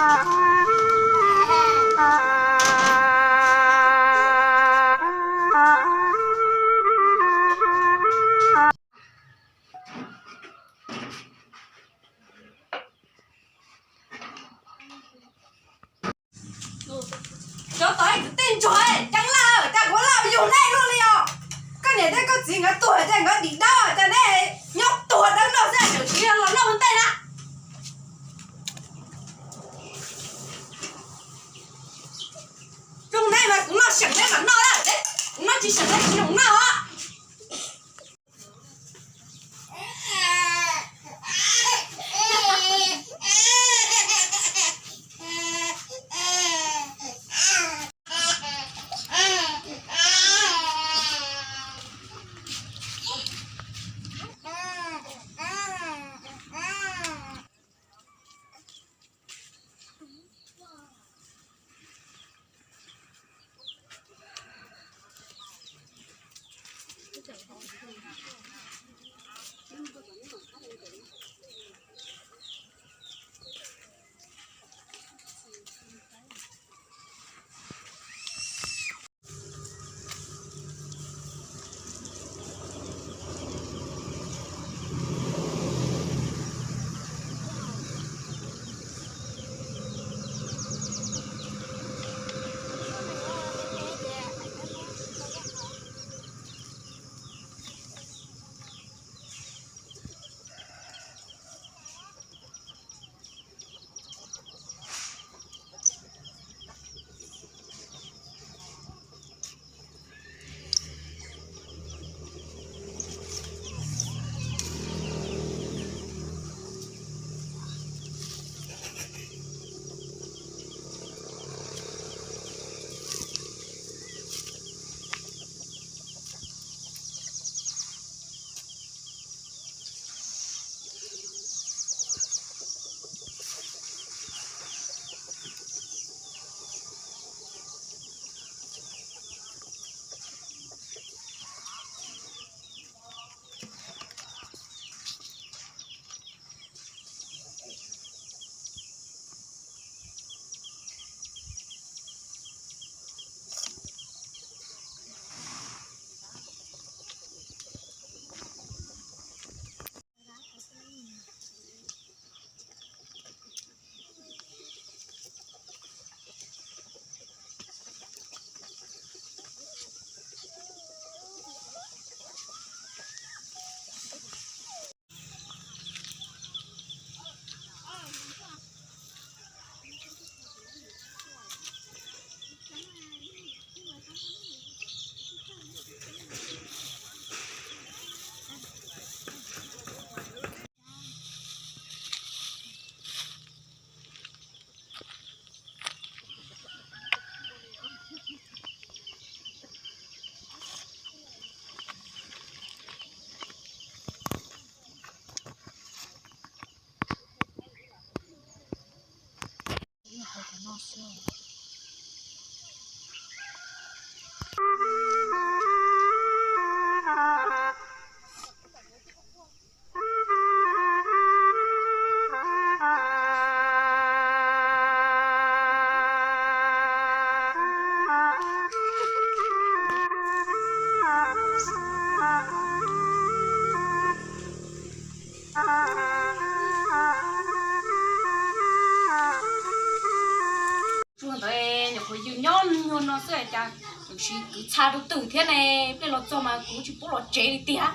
Cov tod kwv tij ntsuag ceeb laj, cas kuv laj yug nej luaj li os. Koj niam thiab koj txiv nkawd tuag ces nkawd dim dawb, cas nej nyob tuag dawb nrog xwb, tseem siv los noj ua ntej na. Zoo nej mas kuv noj seem nej mam noj na, kuv noj tsis seem nej tsis zoo noj os. Tsuag ntawd nyuam qhuav yws nyob nyuag no xwb cas tseem siv kwv txha rau twg thiab ne. Pliag los txog mas kuv tsis pub los tsev li tiag.